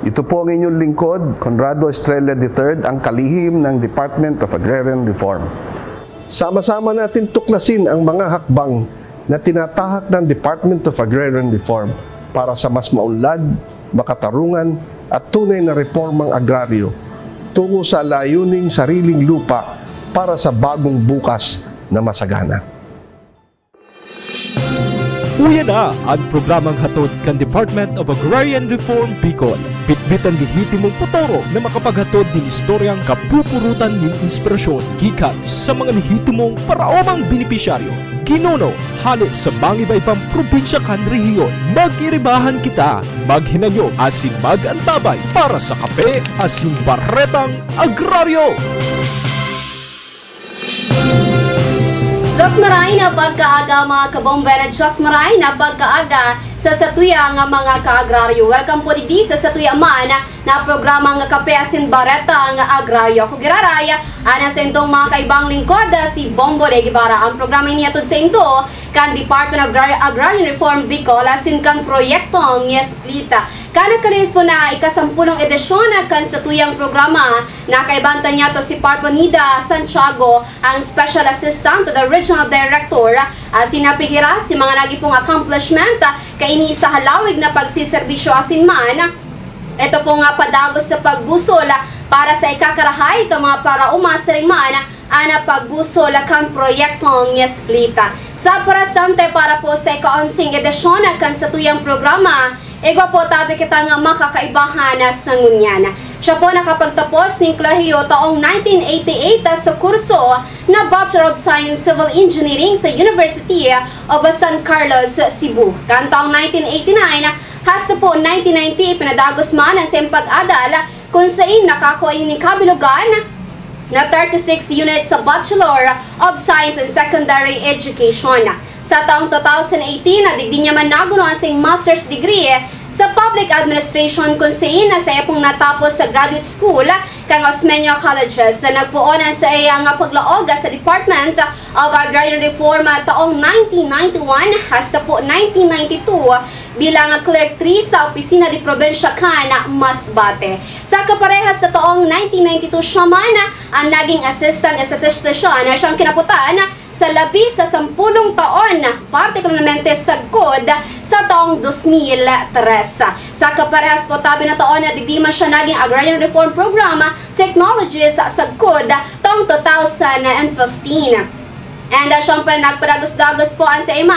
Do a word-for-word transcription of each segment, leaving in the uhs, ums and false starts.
Ito po ang inyong lingkod, Conrado Estrella the third, ang kalihim ng Department of Agrarian Reform. Sama-sama natin tuklasin ang mga hakbang na tinatahak ng Department of Agrarian Reform para sa mas maunlad, makatarungan at tunay na reformang agraryo tungo sa layuning sariling lupa para sa bagong bukas na masagana. Uya na an programang hatod kan Department of Agrarian Reform Bicol. Bitbit an lehitimong potoro na makapaghatod nin istoryang kapupurutan nin inspirasyon gikan sa mga lehitimong paraomang benepisyaryo, ginuno, hale sa mangiba-ibang probinsya kan rehiyon. Mag-iribahan kita, maghinanyog asin mag-antabay para sa Kape asin Baretang Agraryo! Diyos maray na pagkaaga, mga kabomber, at Diyos maray na pagkaaga sa satuya nga mga kaagraryo. Welcome po digdi sa satuya man na programa nga Kape asin Bareta nga Agraryo. Ako giraray, ana sa intong mga kaibang lingkod, si Bombo de Guevara. Ang programa ini hatod sa into kan Department of Agrar- Agrarian Reform Bicol asin kan Proyektong Split. Kan nakalihis po na ikasampulong edisyon kan satuyang programa, nakaibahan ta niyato si Parpo Nida Santiago, ang Special Assistant to the Regional Director, asin napighiras si mga nagipong accomplishment kaini sa halawig na pagsiserbisyo asin man ito po nga padagos sa pagbusol para sa ikakarahay kan mga paraoma siring man an pagbusol kan proyektong Split. Sa presente para po sa ika-onseng edisyon kan satuyang programa, igwa po tabi kitang makakaibahan sa ngunyan. Siya po nakapagtapos nin kolehiyo taong nineteen eighty-eight sa kurso na Bachelor of Science Civil Engineering sa University of San Carlos, Cebu. Kan taong nineteen eighty-nine, hasta po nineteen ninety, ipinadagos man an saiyang pag-adal, kun sain nakakua ini nin kabilugan na thirty-six units sa Bachelor of Science in Secondary Education. Sa taong two thousand eighteen, digdi niya man naguno an saiyang master's degree sa Public Administration, kun sain na saiya pong natapos sa graduate school kan Osmeña Colleges. Nagpoon an saiyang paglaog sa Department of Agrarian Reform taong nineteen ninety-one hasta po nineteen ninety-two bilang Clerk three sa Opisina de Provincia kan Masbate. Sa kaparehas sa taong nineteen ninety-two, siya man ang naging Assistant Statistician na siyang kinaputan sa labi sa sampulong taon, partikularmente sagkod sa taong dos mil tres. Sa kaparehas po tabi na taon, digdi man siya naging Agrarian Reform Program Technologist sagkod taong two thousand fifteen. And uh, syempre, nagpadagos-dagos po an saiyang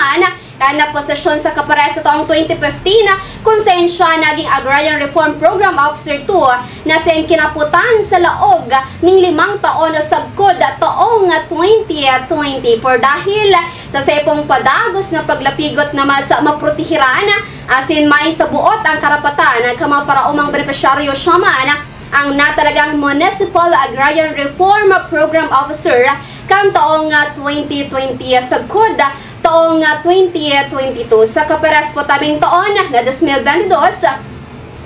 kan na posisyon sa kaparehas sa taong twenty fifteen, kun sain siya naging Agrarian Reform Program Officer two na saiyang kinaputan sa laog ning limang taon o sagkod taong twenty twenty-four. Dahil sa saiyang padagos na paglapigot na mas maprotehiran asin maisabuot ang karapatan kan mga paraomang benepisyaryo, siya man ang natalagang Municipal Agrarian Reform Program Officer kan taong, ah, twenty twenty sagkod taong, ah, twenty twenty-two. Sa kaparehas po tabing taon na dos mil bentidós,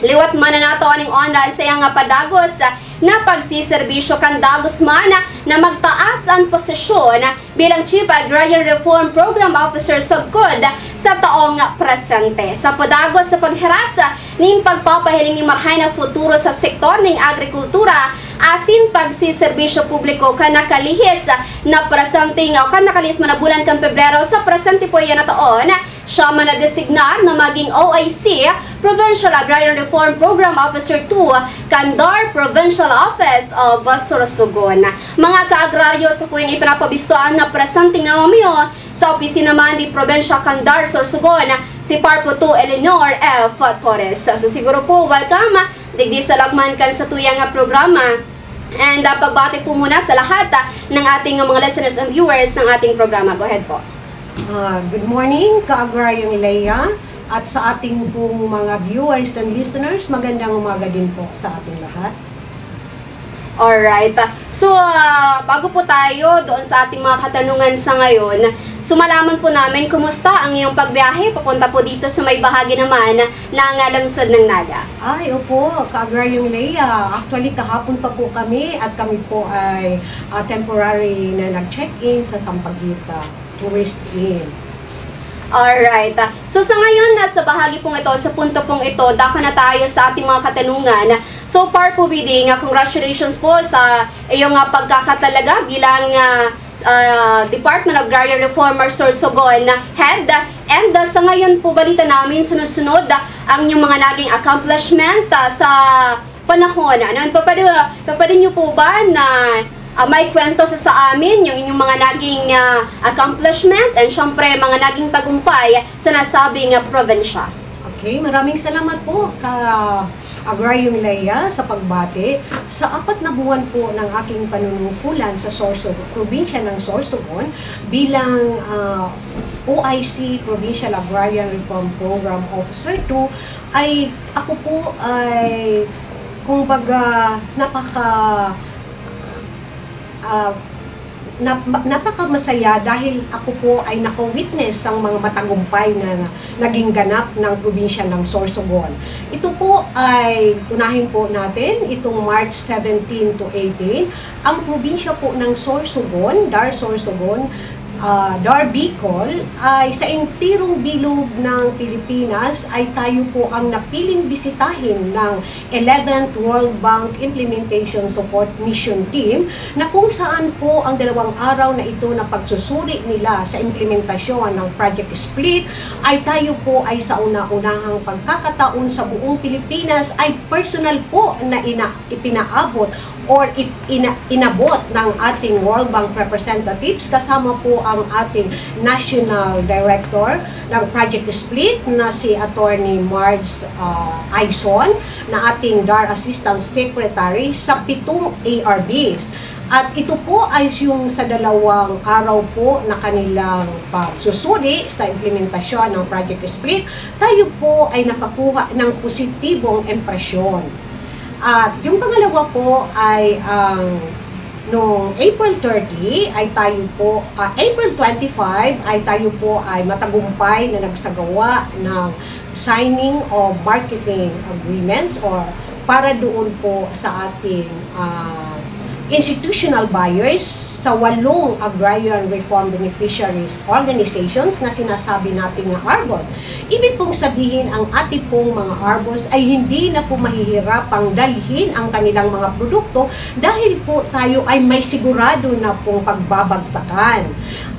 liwat man na nato ning onra sa iyang padagos na pagsiserbisyo kan dagos man na magtaas an posisyon bilang Chief Agrarian Reform Program Officer sagkod sa taong presente. Sa padagos sa paghiras nin pagpapahiling nin marahay na futuro sa sektor nin agrikultura asin pagsiserbisyo publiko kan nakalihis na presente o kan nakalihis man na bulan kan Pebrero sa presente po iyan na taon, siya man nadesignar na maging O A C, Provincial Agrarian Reform Program Officer two, kan DAR Provincial Office of Sorsogon. Mga kaagraryo, sa kuyan ipinapabisto ang napresenteng namamayo sa opisina man di Probinsya kan DAR Sorsogon, si Parpo two Eleanor F Torres. So siguro po, welcome digdi sa lagman kan satuyang programa. And uh, pagbati po muna sa lahat uh, ng ating uh, mga listeners and viewers ng ating programa. Go ahead po. Uh, good morning, Kaagrayong Leia, at sa ating pong mga viewers and listeners, magandang umaga din po sa ating lahat. Alright. So, uh, bago po tayo doon sa ating mga katanungan sa ngayon, so malaman po namin kumusta ang iyong pagbiyahe papunta po dito sa may bahagi naman ng uh, lungsod ng Naga. Ay, opo, Kaagrayong Leia. Actually, kahapon pa po kami at kami po ay uh, temporary na nag-check-in sa Sampaguita Tourist Inn. Alright. Ah, so sa ngayon, na sa bahagi pong ito, sa punto pong ito, dako na tayo sa ating mga katanungan. So far po, Biding, ah, congratulations po sa iyong ah, pagkakatalaga bilang ah, ah, Department of Agrarian Reform or Sorsogon Head. And ah, sa ngayon po, balita namin, sunod-sunod ah, ang inyong mga naging accomplishment ah, sa panahon. Ano, pwede, pwede niyo po ba na ah, may kwento sa, sa amin yung inyong mga naging ah, accomplishment and syempre mga naging tagumpay sa nasabing ah, probinsya? Okay, maraming salamat po ka Agraryong Leia sa pagbati. Sa apat na buwan po ng aking panunungkulan sa Sorsogon, probinsya ng Sorsogon bilang ah, O I C Provincial Agrarian Reform Program Officer two, ay ako po ay kumbaga napaka ah, nap- napakamasaya dahil ako po ay naka-witness ang mga matagumpay na naging ganap ng probinsya ng Sorsogon. Ito po ay unahin po natin itong March seventeen to eighteen. Ang probinsya po ng Sorsogon, Dar Sorsogon, ah, Dar Bicol, ay sa entirong bilog ng Pilipinas ay tayo po ang napiling bisitahin ng eleventh World Bank Implementation Support Mission Team, na kung saan po ang dalawang araw na ito na pagsusuri nila sa implementasyon ng Project Split ay tayo po ay sa una-unahang pagkakataon sa buong Pilipinas ay personal po na ina- ipinaabot or ip- ina- inabot ng ating World Bank representatives, kasama po ang ating National Director ng Project Split na si Attorney Marge ah, Aison, na ating Dar Assistant Secretary sa pitong A R Bs. At ito po ay yung sa dalawang araw po na kanilang pagsusuri sa implementasyon ng Project Split, tayo po ay nakakuha ng positibong impresyon. At yung pangalawa po ay ang noong April thirty ay tayo po, ah, April twenty-five ay tayo po ay matagumpay na nagsagawa ng signing of marketing agreements or para doon po sa ating ah, institutional buyers sa walong agrarian reform beneficiaries organizations na sinasabi nating nga ARBOs. Ibig pong sabihin, ang ating pong mga ARBOs ay hindi na po mahihirapang dalhin ang kanilang mga produkto dahil po tayo ay may sigurado na pong pagbabagsakan.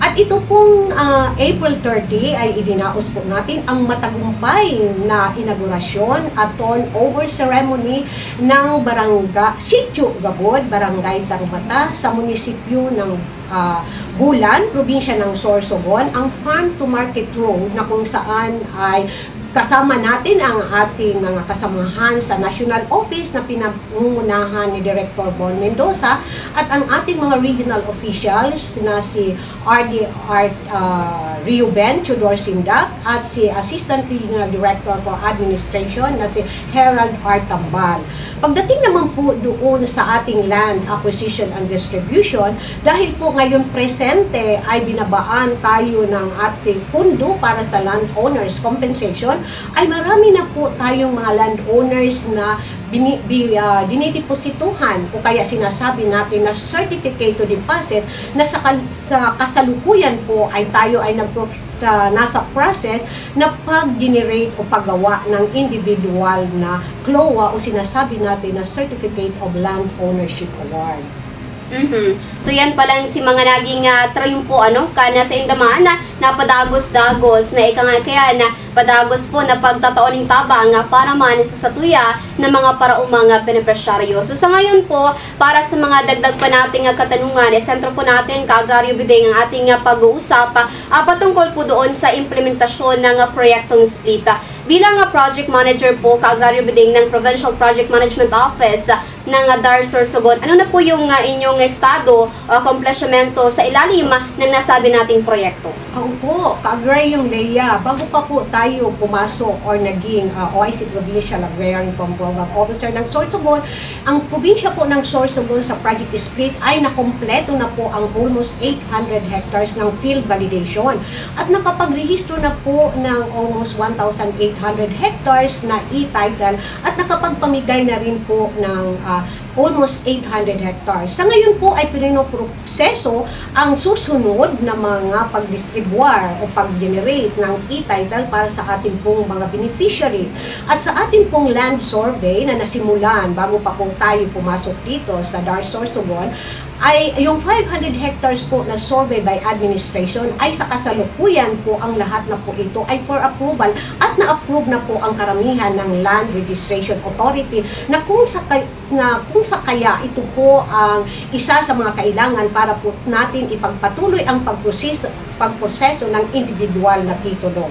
At ito pong ah, April thirty ay idinaos po natin ang matagumpay na inaugurasyon at turnover ceremony ng barangay Sitio Gabod, Barangay Dangmata, sa munisipyo ng ah, Bulan, probinsya ng Sorsogon, ang Farm to Market Road na kung saan ay kasama natin ang ating mga kasamahan sa National Office na pinangungunahan ni Director Bon Mendoza at ang ating mga regional officials na si R D R ah, Reuben Chudor Sindak at si Assistant Regional Director for Administration na si Herald R Tambal. Pagdating naman po doon sa ating land acquisition and distribution, dahil po ngayon presente ay binabaan tayo ng ating pundo para sa landowners compensation, ay marami na po tayong mga landowners na bini, bi, ah, dinideposituhan o kaya sinasabi natin na certificate to deposit na sa, kal- sa kasalukuyan po ay tayo ay nagpro, ah, nasa process na pag-generate o paggawa ng individual na CLOA o sinasabi natin na Certificate of Land Ownership Award. Mhm. So yan pala si mga naging ah, trayumpo ano, kana sa indaman na napadagos-dagos na ika nga kaya na padagos po na pagtatao ning tabang ah, para man sa satuya ng mga paraumang ah, benepisyaryo. So sa ngayon po, para sa mga dagdag pa nating ah, katanungan, isentro po natin ka Agraryo Biding ang ating ah, pag-uusap ah, ah, patungkol po doon sa implementasyon ng ah, proyektong split. Ah, bilang ah, project manager po ka Agraryo Biding ng Provincial Project Management Office, ah, ng ah, Dar Sorsogon. Ano na po yung ah, inyong estado o akomplishmento sa ilalim ah, ng nasabi nating proyekto? Ako po, Ka-Agrariong Lea, bago pa po tayo pumasok or naging ah, O I C Provincial Agrarian Reform Program Officer ng Sorsogon, ang probinsya po ng Sorsogon sa Project Split ay nakompleto na po ang almost eight hundred hectares ng field validation at nakapagrehistro na po ng almost one thousand eight hundred hectares na e-title at nakapagpamigay na rin po ng ah, almost eight hundred hectares. Sa ngayon po ay pinoproseso ang susunod na mga pagdistribwar o pag-generate ng e-title para sa ating pong mga beneficiaries. At sa ating pong land survey na nasimulan bago pa po tayo pumasok dito sa DAR Sorsogon, ay yung five hundred hectares po na survey by administration ay sa kasalukuyan po ang lahat na po ito ay for approval at na-approve na po ang karamihan ng Land Registration Authority na kung sa kay- na kung sa kaya ito po ang isa sa mga kailangan para po natin ipagpatuloy ang pagproseso, pagproseso ng individual na titulo.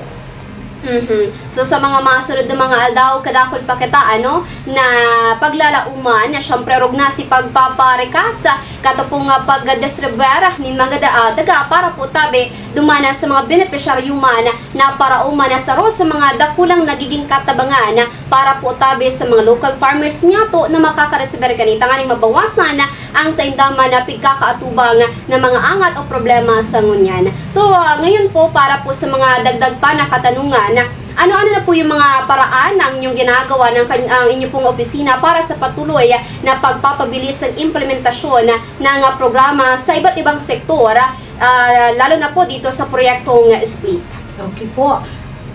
Mhm. So sa mga masunod na mga aldaw, kadakul pa kita ano na paglalauman na siyempre rog na si pagpaparekas kato pong ah, pagdistribuer nin mga da- ah, daga para po tabi dumana sa mga benepisyaryo man na para umana sa ro sa mga dakulang nagiging katabangan para po tabi sa mga local farmers niyato na makakaresiber kanita nganing mabawasan ang sainda man na pigkakaatubang na mga angat o problema sa ngunyan. So, ah, ngayon po, para po sa mga dagdag pa na katanungan, ano-ano na po yung mga paraan na inyong ginagawa ng kan- ang inyo pong opisina para sa patuloy na pagpapabilis ng implementasyon ng ah, programa sa iba't ibang sektor, ah, lalo na po dito sa proyektong split? Okay po.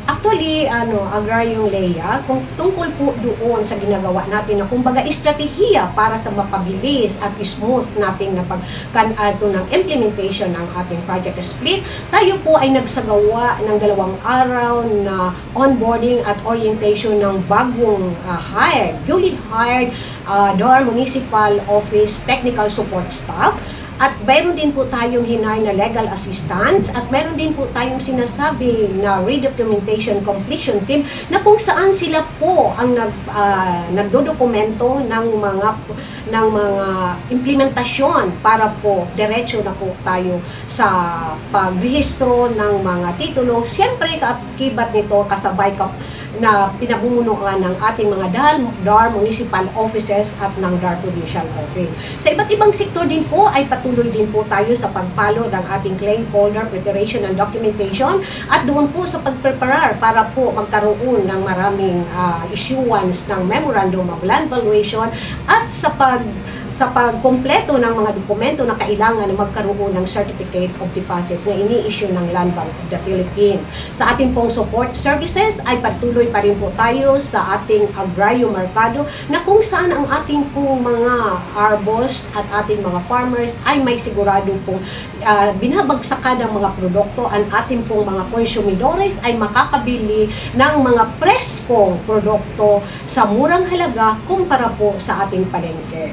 Actually, ano, Agraryong Lea, kung tungkol po doon sa ginagawa natin na kumbaga estratehiya para sa mapabilis at smooth nating na pagkanato ng implementation ng ating project split, tayo po ay nagsagawa ng dalawang araw na onboarding at orientation ng bagong ah, hired, newly hired ah, DAR Municipal Office Technical Support Staff. At mayroon din po tayong hinay na legal assistance at mayroon din po tayong sinasabi na redocumentation completion team na kung saan sila po ang nag, ah, nagdodokumento ng mga ng mga implementasyon para po diretso na po tayo sa pagrehistro ng mga titulo. Siyempre, kaakibat nito, kasabay ka na pinamumunuan ng ating mga DAR, DAR municipal offices at ng DAR provincial office. Sa iba't ibang sektor din po ay patuloy din po tayo sa pag-follow ng ating claim folder preparation and documentation at doon po sa pagpreparar para po magkaroon ng maraming ah, issuance ng memorandum of land valuation at sa pag sa pagkompleto ng mga dokumento na kailangan na magkaroon ng Certificate of Deposit na ini-issue ng Land Bank of the Philippines. Sa ating pong support services ay patuloy pa rin po tayo sa ating agraryo merkado na kung saan ang ating pong mga arbors at ating mga farmers ay may sigurado pong ah, binabagsakan ng mga produkto. Ang ating pong mga konsumidores ay makakabili ng mga preskong produkto sa murang halaga kumpara po sa ating palengke.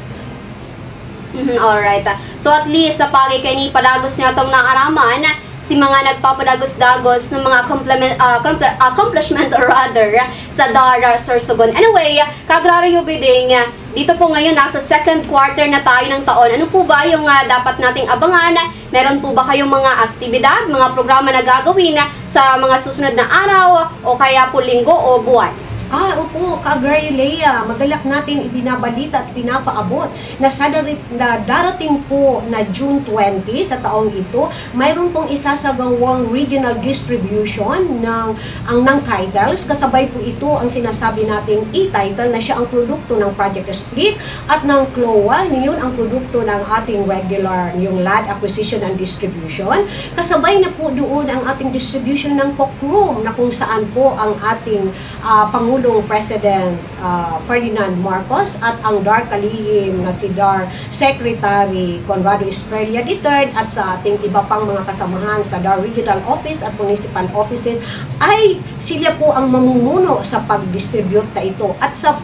Mhm, alright. Ah. So at least sa pagi kaini padagos niya tong naaraman, si mga nagpapadagos-dagos ng mga accomplishment, ah, accompli- accomplishment or rather sa DAR Sorsogon. Anyway, Kagraryo Biding, ah, dito po ngayon nasa second quarter na tayo ng taon. Ano po ba yung ah, dapat nating abangan? Meron po ba kayong mga aktibidad, mga programa na gagawin sa mga susunod na araw o kaya po linggo o buwan? Ah, opo, Kagraryo Lea, magalak natin ibinabalita at pinapaabot na sa dari- na darating po na June twenty sa taong ito, mayroon pong isasagawang regional distribution ng ang ng titles. Kasabay po ito ang sinasabi nating e-title na siya ang produkto ng Project Split at ng CLOA, yun ang produkto ng ating regular, yung land acquisition and distribution. Kasabay na po doon ang ating distribution ng Cocroom na kung saan po ang ating ah, Pangulong President ah, Ferdinand Marcos at ang DAR kalihim na si DAR Secretary Conrado Estrella the third at sa ating iba pang mga kasamahan sa DAR Regional Office at Municipal Offices ay sila po ang mamumuno sa pag-distribute na ito. At sa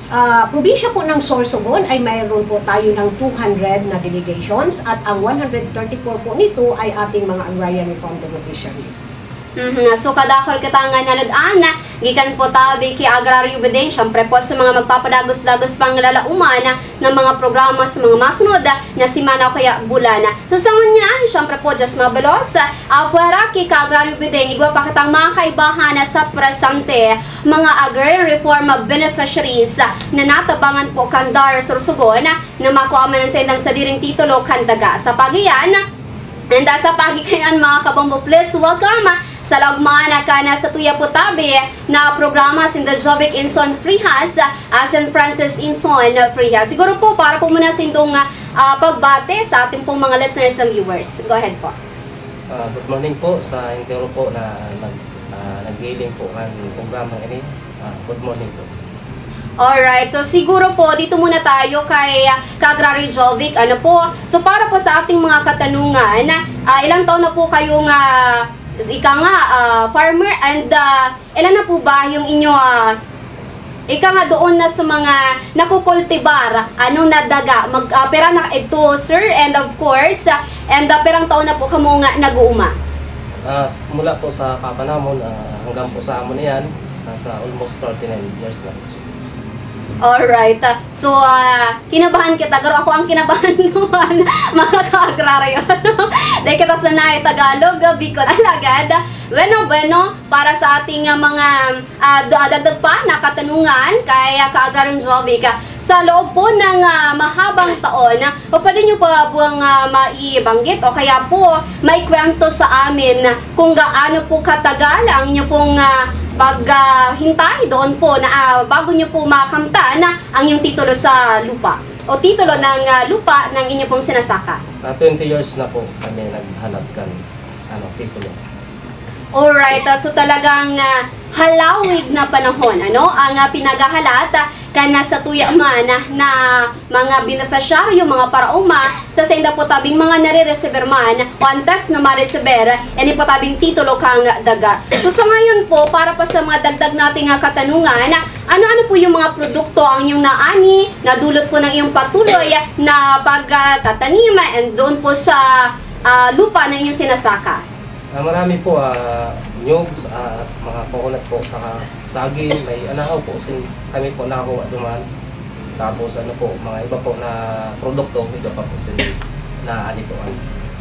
ah, probinsya po ng Sorsogon ay mayroon po tayo ng two hundred na delegations at ang one hundred thirty-four po nito ay ating mga agrarian reform beneficiaries. Mhm. So, kadakol kita nga nalad-an, gikan po tabi ki Agraryo Biding, syempre po sa mga magpapadagos-dagos pang lalauman ng mga programa sa mga masunod na semana o kaya bulan. So, sa ngunyan, syempre po, Diyos mabalos, apwera ki Agraryo Biding, igwa pa kitang mga kaibahan sa presente, mga agrarian reform beneficiaries na natabangan po kan DAR Sorsogon na makua man ang saindang sadiring titulo kan daga. Sa pagiyan, And uh, sa pagikayan, mga kabombo, please welcome uh, Sa laog man kan satuya po tabi na programa, sinda Jovic Inson Frihas, ah, San Francis Inson Frihas. Siguro po, para po muna sa indong, ah, pagbati sa ating pong mga listeners and viewers. Go ahead po. Ah, good morning po sa entero po na nag, ah, naghiling po kan programa ini. Ah, good morning po. Alright. So, siguro po, dito muna tayo kay, ah, Ka-Agraryo Jovic. Ano po? So, para po sa ating mga katanungan, ah, ilang taon na po kayong, ah, ika nga, ah, farmer and, ah, ilan na po ba yung inyo, ah, ika nga doon na sa mga nakukultibar, ano, na daga? Mag, ah, pera na ito, sir, and of course, ah, and, ah, perang taon na po kamo nga nag-uuma? Ah, mula po sa papa namon, ah, hanggang po sa amo na yan, nasa almost thirty-nine years na po siya. Alright. Ah, so, ah, kinabahan kita. Garo ako ang kinabahan naman, mga ka-agraryo. Dahil kita sanay Tagalog, ah, Bicol. Alagad, bueno, bueno, para sa ating, ah, mga, ah, da- dagdag pa na katanungan kay, ah, Ka-Agraryo Jovic, ah, sa loob po ng, ah, mahabang taon, ah, pwede nyo po buwang, ah, maibanggit o kaya po maikwento sa amin kung gaano po katagal ang inyo pong, ah, paghintay doon po na, ah, bago nyo po makamtan ang inyong titulo sa lupa o titulo ng, ah, lupa ng inyo pong sinasaka? Ah, twenty years na po kami naghanap kan, ano, titulo. Alright, ah, so talagang, ah, halawig na panahon, ano, ang, ah, pinaghahalat, ah, kan satuya man, ah, na mga benepisyaryo, mga paraoma, sa sainda po tabing mga nare-resiber man o antes na mareseber, ini po tabing titulo kan daga. So, sa ngayon po, para pa sa mga dagdag nating, ah, katanungan, ano-ano po yung mga produkto ang inyong naani, nadulot po ng iyong patuloy na pagtatanim, and doon po sa, ah, lupa na inyong sinasaka? Ah, marami po, ah, nyog, ah, at mga coconut po, saka saging, may anahaw po, sin, kami po nakakuha duman. Tapos ano po, mga iba po na produkto, iba pa po sila na ani po.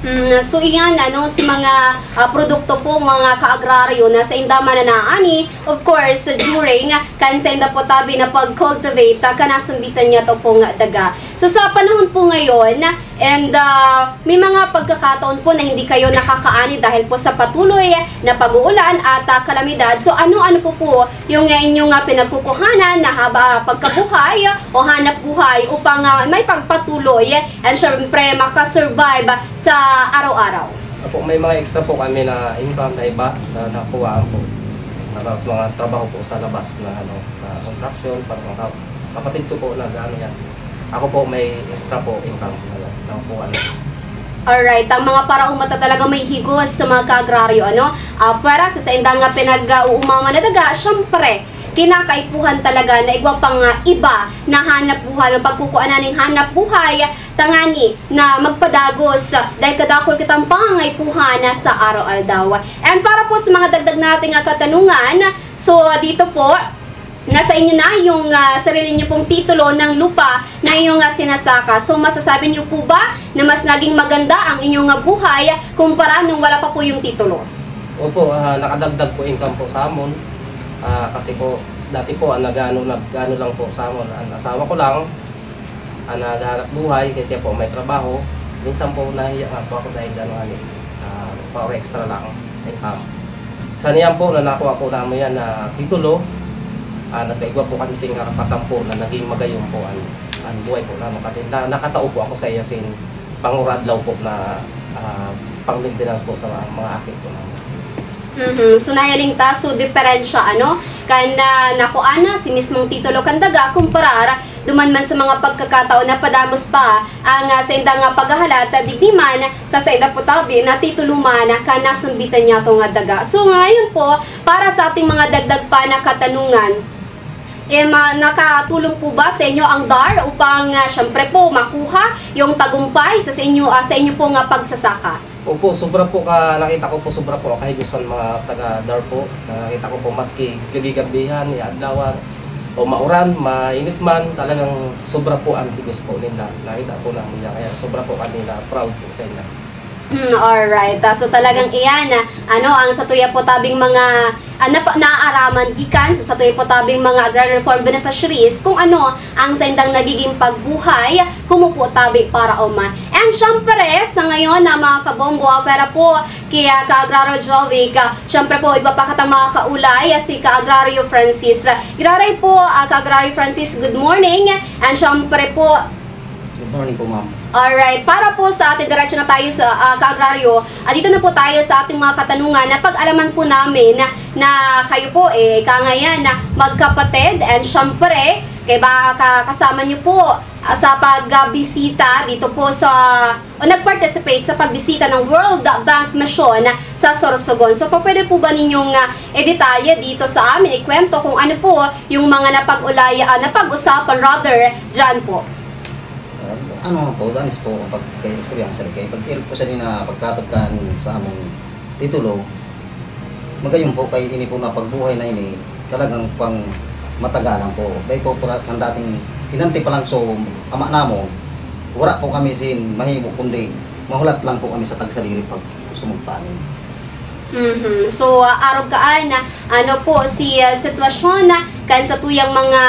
Mm, so iyan, ano, sa mga, ah, produkto po, mga ka-agraryo na sainda man na naani, of course, during kan sainda po tabi na pag-cultivate, ah, kan nasambitan niya to pong daga. So sa panahon po ngayon, and, ah, may mga pagkakataon po na hindi kayo nakakaani dahil po sa patuloy na pag-uulan at, ah, kalamidad. So ano-ano po po yung, ah, inyong, ah, pinagkukuhanan na haba pagkabuhay o hanap buhay upang, ah, may pagpatuloy and syempre makasurvive sa araw-araw? Apo, may mga extra po kami na income na iba na nakuhaan po. Na mga trabaho po sa labas na, ano, na construction, para mga kapatid ko po nag-ano yan. Ako po may extra po income na nakukuha na. Alright, ang mga paraoma ta talaga may higos sa mga ka-agraryo, ano? Ah, pwera sa saindang nga pinag-uumaman na daga, syempre, kinakaipuhan talaga na igwa pang, ah, iba na hanap buhay, mapagkukuanan ning hanap buhay, tangani na magpadagos, dahil kadakol kitang pangangaipuhan sa araw-aldaw. And para po sa mga dagdag nating, ah, katanungan, so, ah, dito po, nasa inyo na yung, ah, sarili niyo pong titulo ng lupa na inyong, ah, sinasaka. So, masasabi niyo po ba na mas naging maganda ang inyong, ah, buhay kumpara nung wala pa po yung titulo? Opo, ah, nakadagdag po income po sa amon. Ah, kasi po, dati po, ang nag-ano, nag-ano lang po sa amon, ang asawa ko lang, ang naghahanap buhay, kasi siya po may trabaho. Minsan po, nahiya nga po ako dahil ano, ano, ah, pa extra lang income. Sa niyan po, na nakuha po namin yan na titulo, ah, nagkaigwa po kami sing karapatan po na naging magayon po ang, ang buhay po namin. Kasi na, nakatao po ako sa iya sin pangurad-law po na, ah, pang-maintenance po sa mga, mga aki po namin. Mhm. So, nahiling ta, so, diferensya, ano? Kan, ah, nakuha na si mismong titulo kan daga, kumparar duman man sa mga pagkakataon na padagos pa ang, ah, saindang, ah, paghahalat, ah, digdi man sa sainda po tabi na titulo man kan nasambitan niya to nga daga. So, ngayon po, para sa ating mga dagdag pa na katanungan, eh, ma-, nakatulong po ba sa inyo ang dar upang, ah, syempre po, makuha yung tagumpay sa, sa inyo, ah, sa inyo pong, ah, pagsasaka? Opo, sobra po ka, nakita ko po, sobra po ang kahigosan mga taga dar po. Nakita ko po, maski gabi-gabihan, adlawan, o mauran, mainit man, talagang sobra po ang higos po nila. Nakita po namin yan, kaya sobra po kami na proud po sa inyo. Hmm, alright. Ah, so talagang iyan, ah, ano, ang satuya po tabing mga ah, napa-, naaaraman gikan sa satuya po tabing mga agrarian reform beneficiaries kung ano ang saindang nagiging pagbuhay, kumupo tabi para uma. And syempre, sa ngayon na mga kabombo, ah, pwera po kaya Ka-Agraryo Jovic, ah, syempre po, igwa pa katang mga kaulay, ah, si Ka-Agraryo Francis. Giraray po, ah, Ka-Agraryo Francis, good morning. And syempre po, Good morning po, ma'am. Alright, para po sa ating diretso na tayo sa ah, Ka-Agraryo, ah, dito na po tayo sa ating mga katanungan na pag-alaman po namin na, na kayo po eh, kangayan na magkapatid and syempre, kay ba ka- kasama niyo po ah, sa pagbisita dito po sa o nag-participate sa pagbisita ng World Bank Mission sa Sorsogon. So, po, pwede po ba ninyong ah, i-detalye dito sa amin, ikwento kung ano po yung mga napag-ulaya, ah, napag-usapan rather dyan po? Ah, ano po, danis po ang pagkaiistorya sa kay pag-irog po sa na pagkatagkan sa among titulo, magayon po kay ini po na pagbuhay na ini talagang pang matagalan po. Dahil po para sa dating pinanti pa lang so ama namon, wala po kami sin mahimo kundi mahulat lang po kami sa tagsadiri pag gusto magpanin. Mhm. So, ah, arog kaan na ano po si ah, sitwasyon na kan sa tuyang mga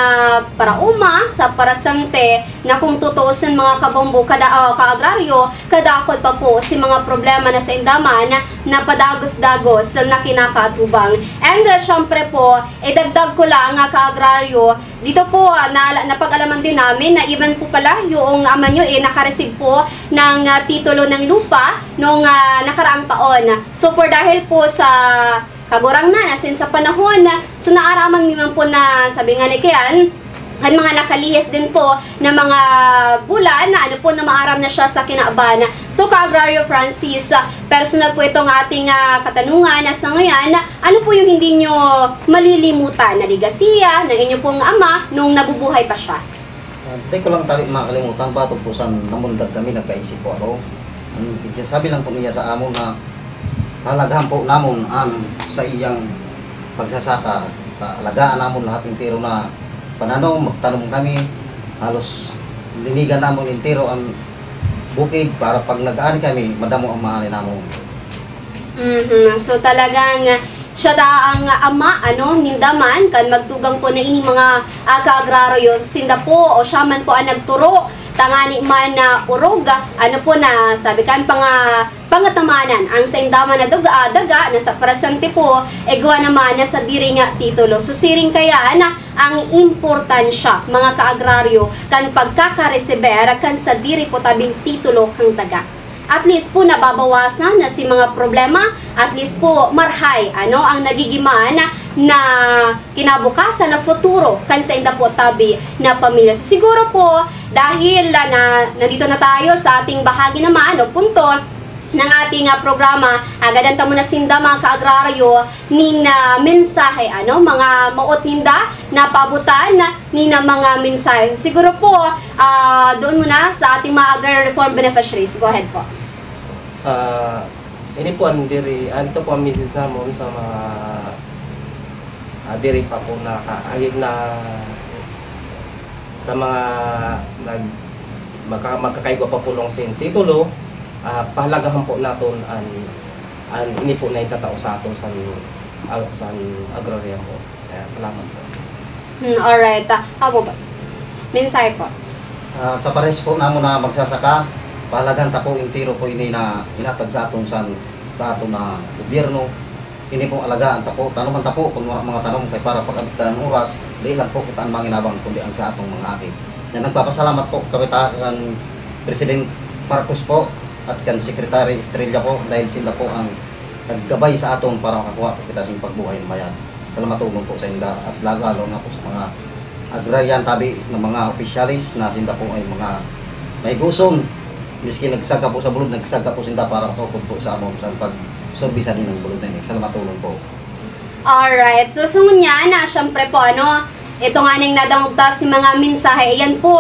parauma sa parasante na kung tutuusin mga kabombo kada ah, kaagraryo, kadakol pa po si mga problema na sa indaman na padagos-dagos na kinakatubang. And ah, syempre po, idagdag ko lang nga kaagraryo, dito po ah, na, napag-alaman din namin na even po pala yung ama nyo eh, nakareceive po ng ah, titulo ng lupa noong ah, nakaraang taon. So, for dahil po sa kagurang na, asin sa panahon, so naaraman mi man po na, sabi nga ni Kian, kan mga nakalihis din po na mga bulan na ano po na maaram na siya sa kinaban. So, Ka-Agraryo Francis, personal po itong ating ah, katanungan na sa ngayon, ano po yung hindi nyo malilimutan na ligasiya ng inyo pong ama nung nabubuhay pa siya? Ah, di ko lang tabi makalimutan, batog po sa namundag kami, nagkaisip po ako. Ang sabi lang po niya sa amon na halagahan po namon ang sa iyang pagsasaka. Ta- Alagaan namon lahat entero na pananom, magtanom kami. Halos linigan namon entero ang bukid para pag nag-aani kami, madamo ang maani namon. Mhm. So talagang ah, siya da ang ah, ama, ano, ninda man, kan magtugang po na ini mga ah, kaagraryo, sinda po o siya man po ang nagturo, tangani man na urog, ah, ano po na, sabi kan panga, pangatamanan, ang sainda man na duga, ah, daga na sa presente po, igwa naman na sa diri nga titulo. So siring kaya na ang importansya, mga kaagraryo, kan pagkakareseber kan sa diri po tabing titulo kang daga. At least po nababawasan na si mga problema, at least po marhay ano ang nagigiman na kinabukasan na futuro kan sainda po tabi na pamilya. So siguro po dahil ah, na nandito na tayo sa ating bahagi naman o punto ng ating ah, programa, agadan ta muna sinda mga kaagraryo nin ah, mensahe ano mga maot ninda na paabutan ni na mga mensahe. So, siguro po, ah, doon muna sa ating mga agrarian reform beneficiaries. Go ahead po. Ah, ini po ang diri, ah, ito po ang message namon sa mga ah, diri pa po na, na sa mga nag maka, magkakaigwa pa po ng sin titulo, ah, pahalagahan po naton ang, ang ini po na itatao sa aton sa, ah, sa agrarya po. Kaya salamat po. Hmm, alright. Ah, abo ba? Mensahe po. Ah, sa pares po namon na magsasaka, pahalagan ta po entero po ini na inatag sa aton sa, sa aton na gobyerno. Ini po alagaan ta po, tanuman ta po kung wala mga tanom kay para pag-abot ta ng oras, di lang po kita ang manginabang kundi ang sa atong mga aki. Yan, nagpapasalamat po kami ta kan President Marcos po at kan Secretary Estrella po dahil sila po ang naggabay sa aton para makakuha po kita sa pagbuhay na mayad. Salamat po sa inda at lalo na po sa mga agrarian tabi ng mga opisyalis na sinda po ay mga may guson. Miski nagsaga po sa bulod, nagsaga po sinda para masukod po sa amon sa pag-survey sa dinang bulod na ini. Salamat tulong po. Alright. So, sungon niya na, syempre po, ano, ito nga ning nadangog ta si mga mensahe. Ayan po,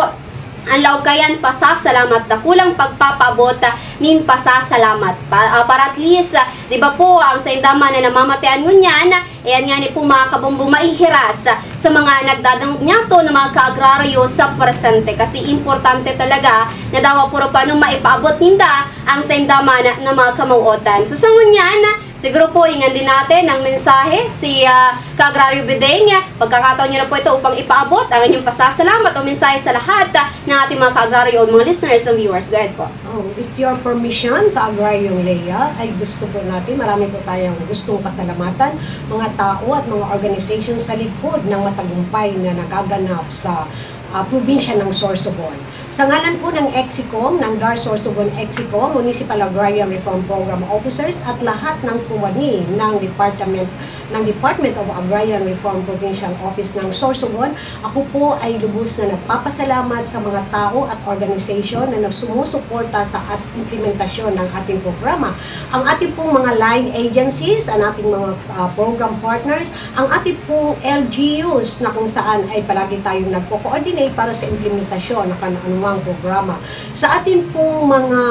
ang laog kayan, pasasalamat. Dakulang pagpapaabot ah, nin pasasalamat. Pa, ah, para at least, ah, di ba po, ang sa indaman na namamatean ngunyan, ayan nga ni po mga kabombo maihiras ah, sa mga nagdadangog niyato na mga kaagraryo sa presente. Kasi importante talaga na dawa puro pa nung maipaabot ninda ang sa indaman na mga kamauotan. So, sa ngunyan, Siguro po, hingan din natin ng mensahe si, ah, Ka-Agraryo Bedeng. Pagkakataon niyo na po ito upang ipaabot ang inyong pasasalamat o mensahe sa lahat, ah, ng ating mga ka-agraryo o mga listeners and viewers. Go ahead po. Oh, with your permission, Ka-Agraryong Lea, ay gusto po natin, marami po tayong gustong pasalamatan, mga tao at mga organization sa likod ng matagumpay na nagaganap sa, ah, probinsya ng Sorsogon. Sa ngalan po ng EXICOM, ng DAR Sorsogon EXICOM, Municipal Agrarian Reform Program Officers at lahat ng kuwani ng Department, ng Department of Agrarian Reform Provincial Office ng Sorsogon, ako po ay lubos na nagpapasalamat sa mga tao at organisasyon na sumusuporta sa at implementasyon ng ating programa. Ang ating pong mga line agencies, ang ating mga, ah, program partners, ang ating pong L G Us na kung saan ay palagi tayong nagko-coordinate para sa implementasyon ng kan-, anumang programa. Sa ating pong mga,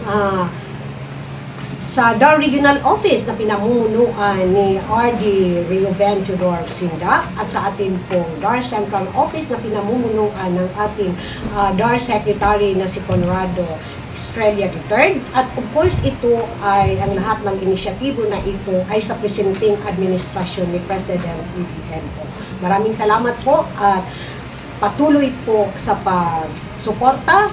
ah, sa DAR Regional Office na pinamumunuan ni R D Reuben Teodoro Sinda at sa ating pong DAR Central Office na pinamumunuan ng ating, ah, DAR Secretary na si Conrado Estrella the third. At of course, ito ay, ang lahat ng inisyatibo na ito ay sa presenteng administrasyon ni President B B M po. Maraming salamat po at patuloy po sa pagsuporta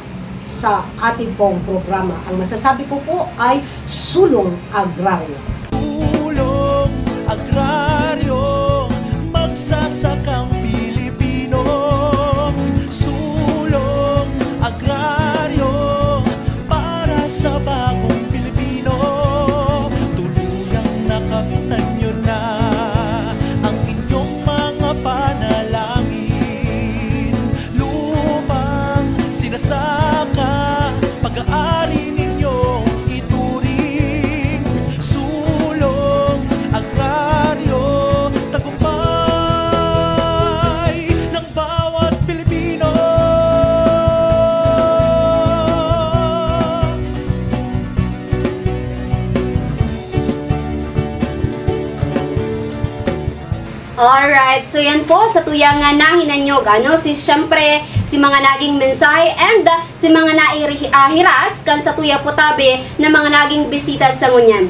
sa ating pong programa. Ang masasabi ko po ay Sulong Agraryo. Sulong Agraryo, magsasakang Pilipino. Sulong Agraryo, para sa bagong Pilipino. Tuluyang nakamtan nyo na ang inyong mga panalangin. Lupang sinasaka, pag-aari ninyong ituring. Sulong Agraryo, tagumpay ng bawat Pilipino. Alright, so yan po, sa tuyang, ah, nahinanyog, ano, si, siyempre, si mga naging mensahe and, ah, si mga naihi-, ah, hiras kan sa tuya po tabi na mga naging bisita sa ngunyan.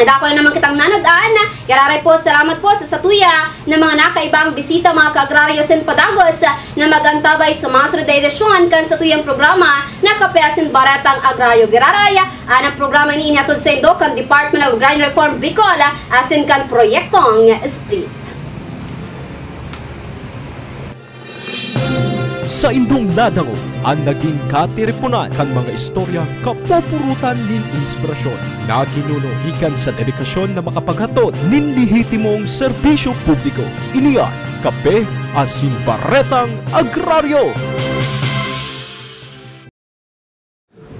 Dakul na naman kitang nanad-an, giraray po, salamat po sa satuya na mga nakaibang bisita, mga ka-agraryo, asin padagos na mag-antabay sa mga sunod na edisyon kan satuyang programa na Kape asin Baretang Agraryo. Giraray, an programa ini inihatod saindo kan Department of Agrarian Reform Bicol asin kan Proyektong SPLIT. Saindong nadangog an naging katiriponan kan mga istoryang kapupurutan nin inspirasyon na ginuno gikan sa dedikasyon na makapaghatod nin lehitimong serbisyo publiko. Ini an Kape asin Baretang Agraryo.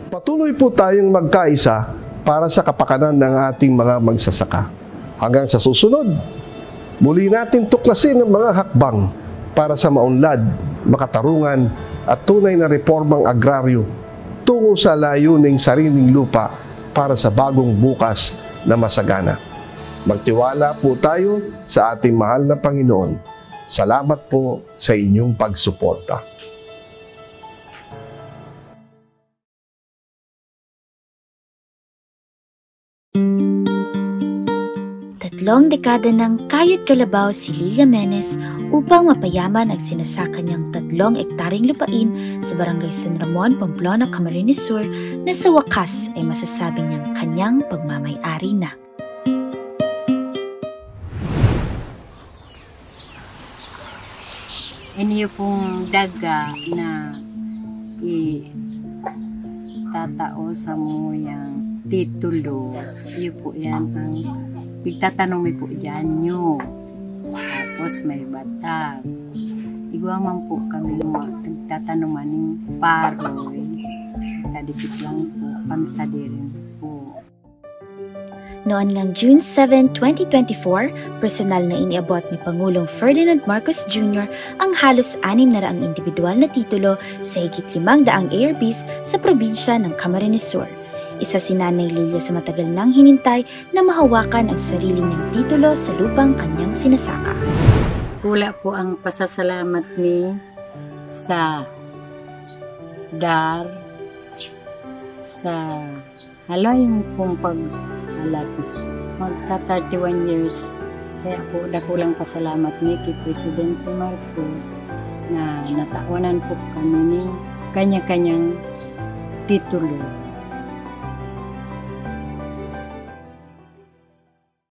Patuloy po tayong magkaisa para sa kapakanan ng ating mga magsasaka. Hanggang sa susunod, muli natin tuklasin ang mga hakbang para sa maunlad, makatarungan at tunay na reformang agraryo tungo sa layuning sariling lupa para sa bagong bukas na masagana. Magtiwala po tayo sa ating mahal na Panginoon. Salamat po sa inyong pagsuporta. Tatlong dekada nang kayod kalabaw si Lilia Menes upang mapayaman ang sinasaka niyang tatlong ektaryang lupain sa Barangay San Ramon, Pamplona, Camarines Sur, na sa wakas ay masasabi niyang kanyang pagmamay-ari na. Inyo pong daga na itatao sa muyang titulo, iyo po yan ang pigtatanom mi po dyan, nyo. Tapos may batag. Igwa man po kami mga nagtatanom ning paroy. Kadikit lang po, pansadirin po. Noon ngang June seven, twenty twenty-four, personal na iniabot ni Pangulong Ferdinand Marcos Junior ang halos anim na raang indibidwal na titulo sa higit limang daang A R Bs sa probinsya ng Camarines Sur. Isa si Nanay Lilia sa matagal nang hinintay na mahawakan ang sarili niyang titulo sa lupang kanyang sinasaka. Dakula po ang pasasalamat mi sa DAR, sa Hala, yung pong pag-alat. Magta thirty-one years, kaya po dakulang pasalamat mi ki Presidente Marcos na natawanan po kami nin kanya-kanyang titulo.